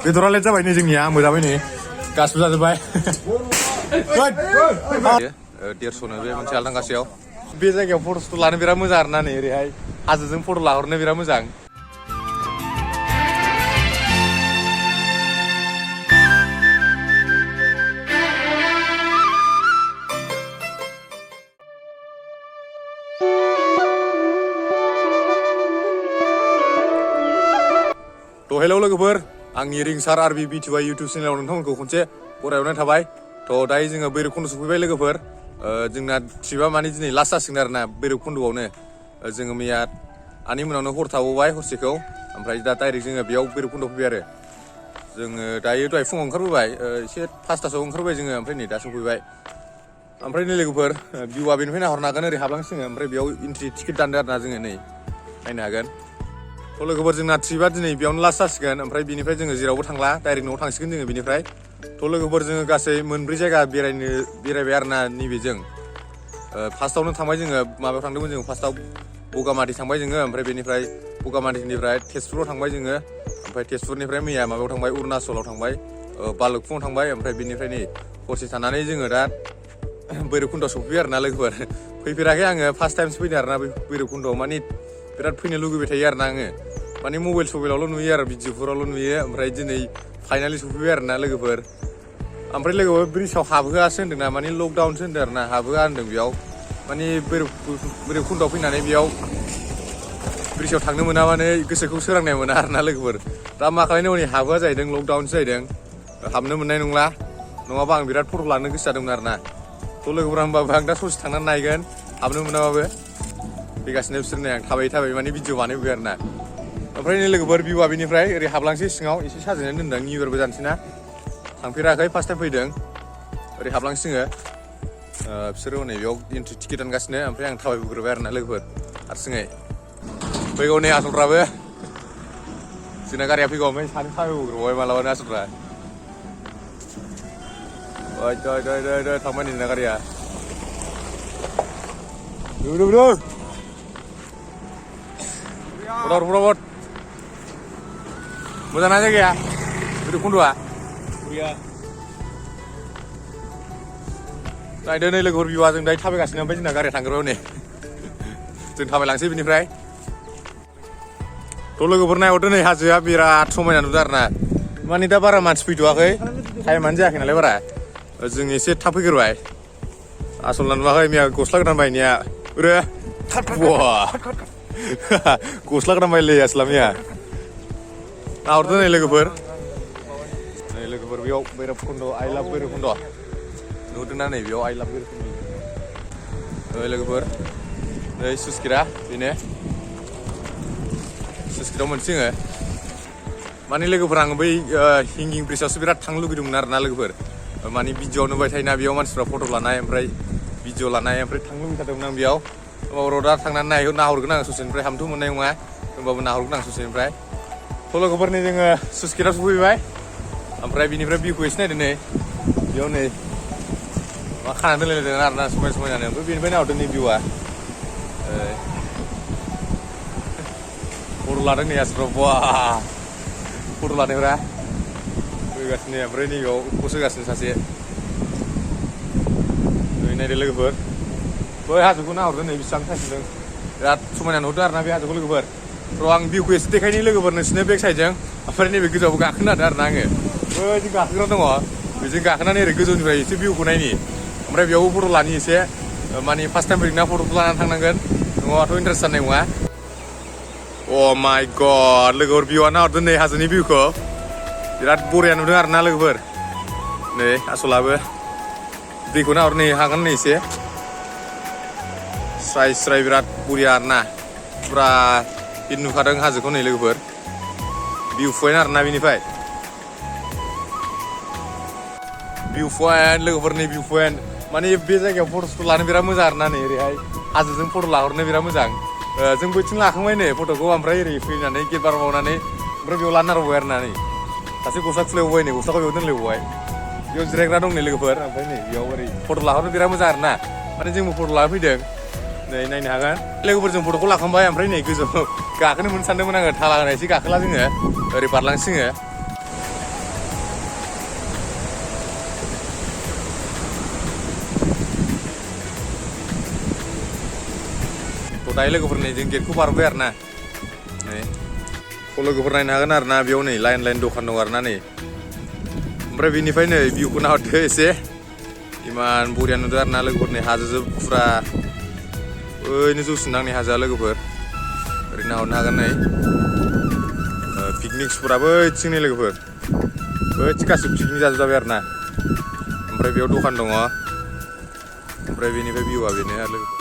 बेदरा लेट जाबाय नै जोंनिया मोजाबाय नै गासिबो जाजोब्बाय 150नो बे मोनसे आलदांगासेयाव बे जायगायाव फट'सथ' लानो बिराद मोजां आरोना नै ओरैहाय हाजोजों फट' लाहरनो बिराद मोजां थ' हेलौ लोगोफोर आंनि रिंसार आरबि बिटिवाइ इउटुब चेनेलाव नोंथांमोनखौ खनसे बरायहरनाय थाबाय थ' दायो जोङो भैरबकुन्द सफैबाय लोगोफोर जोंना ट्रिपा माने दिनै लास्ट जासिगोन आरोना भैरबकुन्दआवनो जोङो मैया आनि मोनावनो हर थाबोबाय हरसेखौ ओमफ्राय दा डाइरेक्ट जोङो बेयाव भैरबकुन्दआव फैबाय आरो जोङो दायो दहाय फुङाव ओंखारबोबाय एसे 5टासोआव ओंखारबाय जोङो ओमफ्राय नै दा सफैबाय ओमफ्राय नै लोगोफोर भिउआ बेनिफ्राय नाहरनो हागोन ओरै हाबलांसिङो ओमफ्राय बेयाव इन्ट्रि टिकेट दानदो आरोना जोङो नै नायनो हागोन थ' लोगोफोर जोंना ट्रिपा दिनै बेयावनो लास्ट जासिगोन ओमफ्राय बिनिफ्राय जोङो जेरावबो थांला डाइरेक्ट न'आव थांसिगोन जोङो बिनिफ्राय थ' लोगोफोर जोङो गासै मोनब्रै जायगा बेरायबाय आरोना नैबेजों फार्स्टआवनो थांबाय जोङो माबायाव थांदोंमोन जोङो फार्स्टआव बगामाथि थांबाय जोङो ओमफ्राय बेनिफ्राय बगामाथिनिफ्राय तेजपुराव थांबाय जोङो ओमफ्राय तेजपुरनिफ्राय मैया माबायाव थांबाय अरुणाचलाव थांबाय बालुकफुङाव थांबाय ओमफ्राय बेनिफ्राय नै हरसे थानानै जोङो दा भैरबकुन्दआव सफैबाय आरोना लोगोफोर फैफेराखै आङो फार्स्ट टाइमसो फैदों आरोना भैरबकुन्दआव माने बिराद फैनो लुगैबाय थायो आरोना आङो माने मबाइलावल' नुयो आरो भिडिअफोरावल' नुयो ओमफ्राय दिनै फाइनालि सफैबाय आरोना लोगोफोर ओमफ्राय लोगोफोर ब्रिजआव हाबहोआसो होन्दोंना माने लकडाउनसो होन्दों आरोना हाबहोआ होन्दों बेयाव माने भैरबकुन्दआव फैनानै बेयाव ब्रिजआव थांनो मोनाबानो गोसोखौ सोरांनाय मोना आरोना लोगोफोर दा मा खालायनो हनै हाबहोआ जाहैदों लकडाउनसो जाहैदं हाबनो मोननाय नंला नङाबा आं बिराद फट' लानो गोसो जादोंमोन आरोना थ' लोगोफोर होमबाबो आं दा ससे थांनानै नायगोन हाबनो मोनाबाबो फैगासिनो बिसोरनो आं थाबायै माने भिडिअ बानायबोबाय आरोना ओमफ्राय नै लोगोफोर भिउआ बेनिफ्राय ओरै हाबलांसै सिङाव एसे साजायनानै दोनदों निउ इयारबो जानोसै ना थांफेराखै फार्स्ट टाइम फैदों ओरै हाबलांसिङो बिसोरो हनै बेयाव एन्ट्रि टिकेट दानगासिनो ओमफ्राय आं थाबायबोग्रोबाय आरोना लोगोफोर हारसिङै फैगौ नै आसलफ्राबो जोंना गारिया फैगौ ओमफ्राय सानै थाबायबोग्रोबाय मालाबानो आसलफ्रा थांबाय नै जोंना गारिया बराबर मोजां ना जायगाया भैरबकुन्दआ नायदो नै लोगोफोर भिउआ जों दायो थाबायगासिनो ओमफ्राय जोंना गारिया थांग्रोबाय नै जों थाबायलांसै बिनिफ्राय थ' लोगोफोर नायहरदो नै हाजोआ बिराद समायना नुदों आरोना माने दा बारा मानसि फैथ'वाखै टाइमानो जायाखै नालाय बारा जों एसे थाब फैग्रोबाय आसलना नुवाखै मैया गस्ला गोदान बायनाया गस्ला गोदान बायलै आसला मैया नाहरदो नै लोगोफोर बेयाव भैरबकुन्द आइ लाभ भैरबकुन्द नुदोंना नै बेयाव आइ लाभ भैरबकुन्द लोगोफोर नै सुसकिरा बेनो सुसकिराव मोनसिङो माने लोगोफोर आङो बै हिंगिं ब्रिजआवसो बिराद थांनो लुगैदोंमोन आरोना लोगोफोर माने भिडिअ नुबाय थायोना बेयाव मानसिफ्रा फट' लानाय ओमफ्राय भिडिअ लानाय ओमफ्राय थांनो लुगैथारदोंमोन आं बेयाव होमबाबो दा थांनानै नाहरगोन आं ससेनिफ्राय हाबनोथ' मोननाय नङा होमबाबो नाहरगोन आं ससेनिफ्राय थ' लोगोफोरनि जोङो सुसकिराव सफैबाय ओमफ्राय बिनिफ्राय भिउखौ एसे नायदो नै बेयाव नै मा खानानै दोनलायदों आरोना समायनानो ओमफ्राय बेनिफ्राय नाहरदो नै भिउआ फट' लादों नै आसफ्राव बा फट' लानायफ्रा फैगासिनो ओमफ्राय नैबेयाव पस्ट होगासिनो सासे नै नायदो लोगोफोर बै हाजोखौ नाहरदो नै बेसेबां साइसदों बिराद समायना नुदों आरोना बे हाजोखौ लोगोफोर र' आं भिउखौ एसे देखायनि लोगोफोर नोंसिनो बेक साइडजों ओमफ्राय नैबे गोजौआवबो गाखोनो हादों आरोना आङो बैजों गाखोग्रा दङ बेजों गाखोनानै ओरै गोजौनिफ्राय एसे भिउखौ नायनि ओमफ्राय बेयावबो फट' लानि एसे माने फार्स्ट टाइम फैदोंना फट'खौ लानानै थांनांगोन नङाबाथ' इन्टारेस्ट जानाय नङा अ माइ गड लोगोफोर भिउआ नाहरदो नै हाजोनि भिउखौ बिराद बरिया नुदों आरोना लोगोफोर नै आसलाबो दैखौ नाहरनो हागोन नै एसे स्राय बिराद बरिया आरोना फुरा हिट नुखादों हाजोखौ नै लोगोफोर भिउ पइन्ट आरोना बेनिफ्राय भिउ पइन्ट लोगोफोरनि भिउ पइन्ट माने बे जायगायाव फट'सफोर लानो बिराद मोजां आरोना नै ओरैहाय हाजोजों फट' लाहरनो बिराद मोजां जों बैथिं लाखांबाय नै फट'खौ ओमफ्राय ओरै फैनानै गेट बार मावनानै ओमफ्राय बेयाव लानो नारबाय आरोना नै सासे गस्ला खुलायबावबाय नै गस्लाखौ बेयाव दोनलायबावबाय बेयाव जिरायग्रा दं नै लोगोफोर ओमफ्राय नै बेयाव ओरै फट' लाहरनो बिराद मोजां आरोना माने जोंबो फट' लाना फैदों नै नायनो हागोन लोगोफोरजों फट'खौ लाखांबाय ओमफ्राय नै गोजौआव गाखोनो मोनो सानदोंमोन आङो थाला होनाय एसे गाखोला जोङो ओरै बारलांसिङो दायो लोगोफोर नै जों गेटखौ बारबाय आरो ना नै लोगोफोर नायनो हागोन आरो ना बेयाव नै लाइन दखान दं आरो ना नै ओमफ्राय बेनिफ्राय नै भिउखौ नाहरदो एसे इमान बरिया नुदों आरो ना लोगोफोर नै हाजोजों फुरा ओरैनो जौसिन नांनाय हाजोआ लोगोफोर ओरै नाहरनो हागोन नै पिकनिक स्पटआबो ओइथिं नै लोगोफोर ओइथिं गासिबो पिकनिक जाजोबजाबाय आरो ना ओमफ्राय बेयाव दखान दङ ओमफ्राय बेनिफ्राय भिउआ बेनो आरो लोगोफोर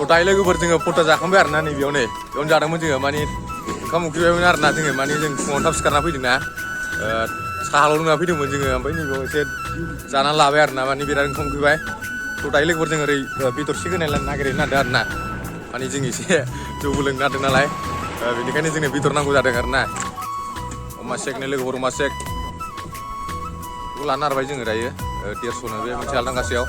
दायो लोगोफोर जोङो फट' जाखांबाय आरो ना नै बेयावनो जादोंमोन जोङो माने ओंखाम उखैबायमोन आरो ना जोङो माने जों फुङावनो थाब सिखारना फैदों ना साहाल' लोंना फैदोंमोन जोङो ओमफ्राय नैबेयाव एसे जानानै लाबाय आरो ना माने बिराद ओंखाम उखैबाय दायो लोगोफोर जों ओरै बेदरसे होनाय नागिरनो नागिरदों आरो ना माने जों एसे जौबो लोंनो नागिरदों नालाय बेनिखायनो जोंनो बेदर नांगौ जादों आरो ना अमा सेक नै लोगोफोर अमा सेक बेखौ लानो नागिरबाय जोङो दायो 150नो बे मोनसे आलदांगासेयाव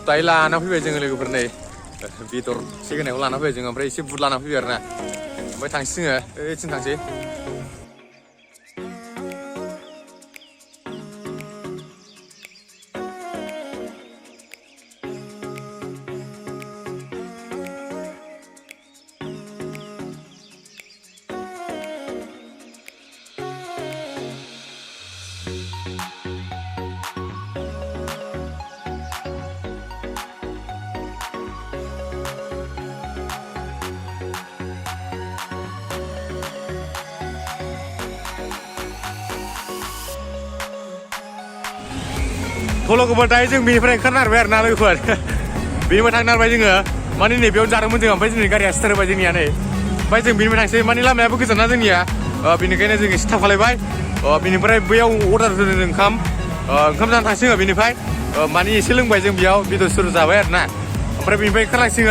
दायो लाना फैबाय जोङो लोगोफोर नै बेदर एसे होनायखौ लाना फैबाय जोङो ओमफ्राय एसे बुट लाना फैबाय आरो ना ओमफ्राय थांसै जोङो ओइथिं थांसै लोगोफोर दायो जों बेनिफ्राय ओंखारनारबाय आरो ना लोगोफोर बेनिफ्राय थांनारबाय जोङो माने नै बेयावनो जादोंमोन जोङो ओमफ्राय जोंनि गारिया स्टार्ट होबाय जोंनिया नै ओमफ्राय जों बेनिफ्राय थांसै माने लामायाबो गोजान ना जोंनिया बेनिखायनो जों एसे थाब खालायबाय बेनिफ्राय बैयाव अर्डार होदों ओंखाम जानो थांसै जोङो बेनिफ्राय माने एसे लोंबाय जों बेयाव बेदर सेदर जाबाय आरो ना ओमफ्राय बेनिफ्राय ओंखारलांसै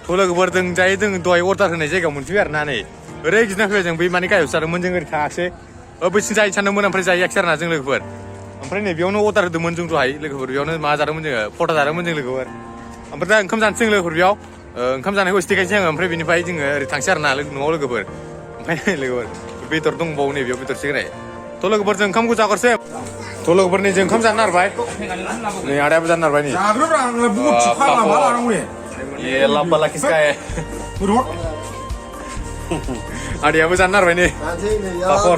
जोङो लोगोफोर जों जायो जों दहाय अर्डार होनाय जायगायाव मोनफैबाय आरो ना नै ओरै गिदिंना फैबाय जों बै माने गाहायाव जादोंमोन जों ओरै थाङाखिसै बैसिम जायो सानदोंमोन ओमफ्राय जाहैयाखिसै आरो ना जों लोगोफोर ओमफ्राय नै बेयावनो अर्डार होदोंमोन जों दहाय लोगोफोर बेयावनो मा जादोंमोन जोङो फटा जादोंमोन जों लोगोफोर ओमफ्राय दा ओंखाम जानोसै जों लोगोफोर बेयाव ओंखाम जानायखौ एसे देखायनोसै आङो ओमफ्राय बेनिफ्राय जोङो ओरै थांसै आरो ना न'आव लोगोफोर ओमफ्राय लोगोफोर बेदर दंबावो नै बेयाव बेदरसे होनाय लोगोफोर जों ओंखामखौ जागोरसै लोगोफोर नै जों ओंखाम जानो नागिरबाय नै आदायाबो जानो नागिरबाय नै लाब्बा लाखिसखाय आदैयाबो जानो नागिरबाय नै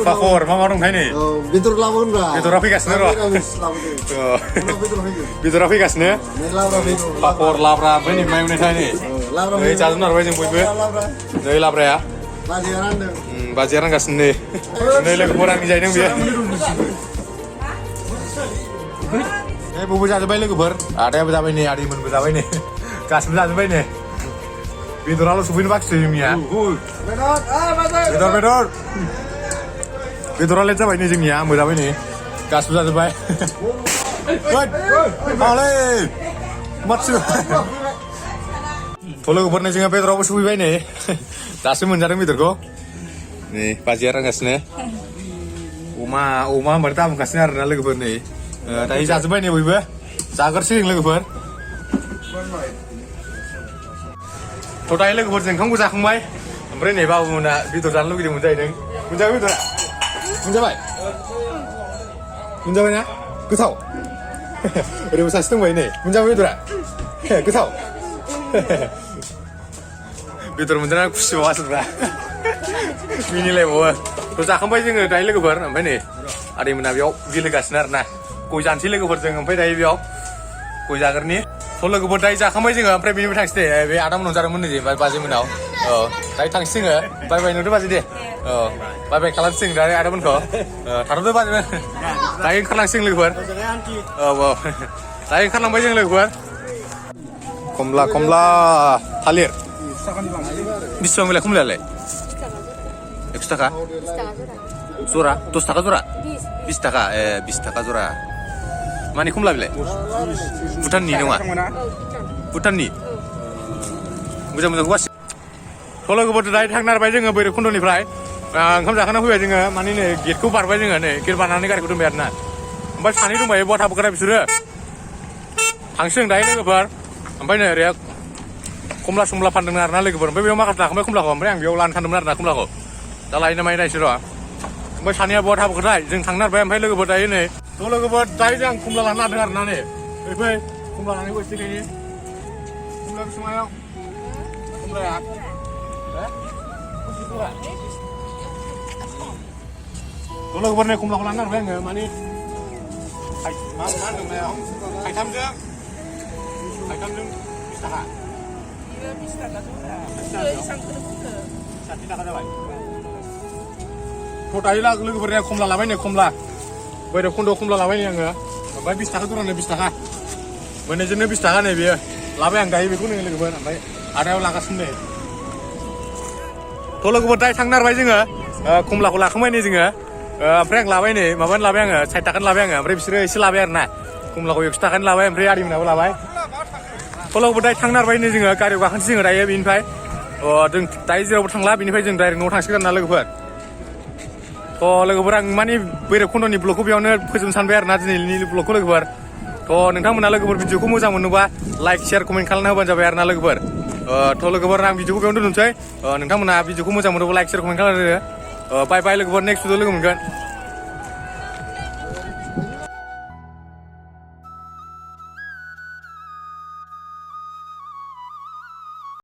फाखर मा दंथाय नै बेदरा फैगासिनो र' बेदरा फैगासिनो फाखर लाब्रा ओमफ्राय नै मायावनायथाय नै जाजोबनो नागिरबाय जों बयबो नै लाब्राया बाजिया रानगासिनो नै लोगोफोर आंनि जाहैदों बेयो बयबो जाजोब्बाय लोगोफोर आदायाबो जाबाय नै आदैमोनबो जाबाय नै गासिबो जाजोब्बाय नै बेदराल' सफैनो बाखिसै जोंनिया बेदरा लेट जाबाय नै जोंनिया आंबो जाबाय नै गासिबो जाजोब्बाय लोगोफोर नै जोङो बेदरावबो सफैबाय नै दासो मोनजादों बेदरखौ नै बाजिया रानगासिनो अमा होनबाथाय दामगासिनो आरोना लोगोफोर नै दायो जाजोब्बाय नै बयबो जागोरसै जों लोगोफोर दायो लोगोफोर जों ओंखामखौ जाखांबाय ओमफ्राय नै बाबुमोना बेदर जानो लुगैदोंमोन जाहैदों मोनजाबाय बेदरा मोनजाबाय ना गोथाव ओरैबो सासे दंबाय नै मोनजाबाय बेदरा गोथाव बेदर मोनजाना खुसि बावासोब्रा मिनिलायबावो जाखांबाय जोङो दायो लोगोफोर ओमफ्राय नै आदैमोना बेयाव गेलेगासिनो आरो ना गय जानोसै लोगोफोर जों ओमफ्राय दायो बेयाव गय जागोरनि लोगोफोर दायो जाखांबाय जोङो ओमफ्राय बेनिफ्राय थांसै दे बे आदामोनाव जादोंमोन नै बाजैमोनाव दायो थांसै जोङो बाय बाय नुदो बाजै दे बाय बाय खालामसै जों दायो आदामोनखौ थाथ'दो बाजैमोन दायो ओंखारलांसै जों लोगोफोर दायो ओंखारलांबाय जों लोगोफोर कमला थालिर बेसेबां बेलाय कमलायालाय 100 थाखा जरा 10 थाखा जरा 20 थाखा 20 थाखा जरा माने कमला बिलाय भुटाननि नङा भुटाननि मोजां मोजांखौ गासै थ' लोगोफोर दायो थांनो नागिरबाय जोङो भैरबकुन्दनिफ्राय ओंखाम जाखांना फैबाय जोङो माने नै गेटखौ बारबाय जोङो नै गेट बारनानै गारिखौ दोनबाय आरोना ओमफ्राय सानै दंबायो बहा थाबोगोन बिसोरो थांसिगोन दायो लोगोफोर ओमफ्राय नै ओरै खमला समला फानदोंमोन आरोना लोगोफोर ओमफ्राय बेयाव माखासे लाखांबाय खमलाखौ ओमफ्राय आं बेयाव लानो सानदोंमोन आरोना खमलाखौ दा लायो ना मायो नायसै र' ओमफ्राय सानैया बहा थाबोगोनथाय जों थांनो नागिरबाय ओमफ्राय लोगोफोर दायो नै थ' लोगोफोर दायो जों खमला लानो नागिरदों आरोना नै फै खमला लानायखौ एसे गायनि खमला बेसेबां खमलाया थ' लोगोफोर नै खमलाखौ लानो नागिरबाय आङो माने मा होनदों थाइथामजों 20 थाखा 20 थाखा साथि थाखा जाबाय थ' दायो लोगोफोरनिया खमला लाबाय नै खमला भैरबकुन्दआव खमला लाबाय नै आङो ओमफ्राय 20 थाखा जरानो 20 थाखा मोननैजोंनो 20 थाखा नै बेयो लाबाय आं दायो बेखौ नै लोगोफोर ओमफ्राय आदायाव लागासिनो नै थ' लोगोफोर दायो थांनो नागिरबाय जोङो खमलाखौ लाखांबाय नै जोङो ओमफ्राय आं लाबाय नै माबानो लाबाय आङो 60 थाखानि लाबाय आङो ओमफ्राय बिसोरो एसे लाबाय आरोना खमलाखौ 100 थाखानि लाबाय ओमफ्राय आदैमोनाबो लाबाय थ' लोगोफोर दायो थांनो नागिरबाय नै जोङो गारियाव गाखोनोसै जोङो दायो बेनिफ्राय जों दायो जेरावबो थांला बेनिफ्राय जों डाइरेक्ट न'आव थांसिगोन ना लोगोफोर थ' लोगोफोर आं माने भैरबकुन्दनि ब्लगखौ बेयावनो फोजोबनो सानबाय आरोना दिनैनि ब्लगखौ लोगोफोर थ' नोंथांमोना लोगोफोर भिडिअखौ मोजां मोनोबा लाइक शेयार कमेन्ट खालामना होबानो जाबाय आरोना लोगोफोर थ' लोगोफोर आं भिडिअखौ बेयावनो दोननोसै नोंथांमोना भिडिअखौ मोजां मोनोबा लाइक शेयार कमेन्ट खालामना होदो बाय बाय लोगोफोर नेक्स्ट भिडिअ लोगो मोनगोन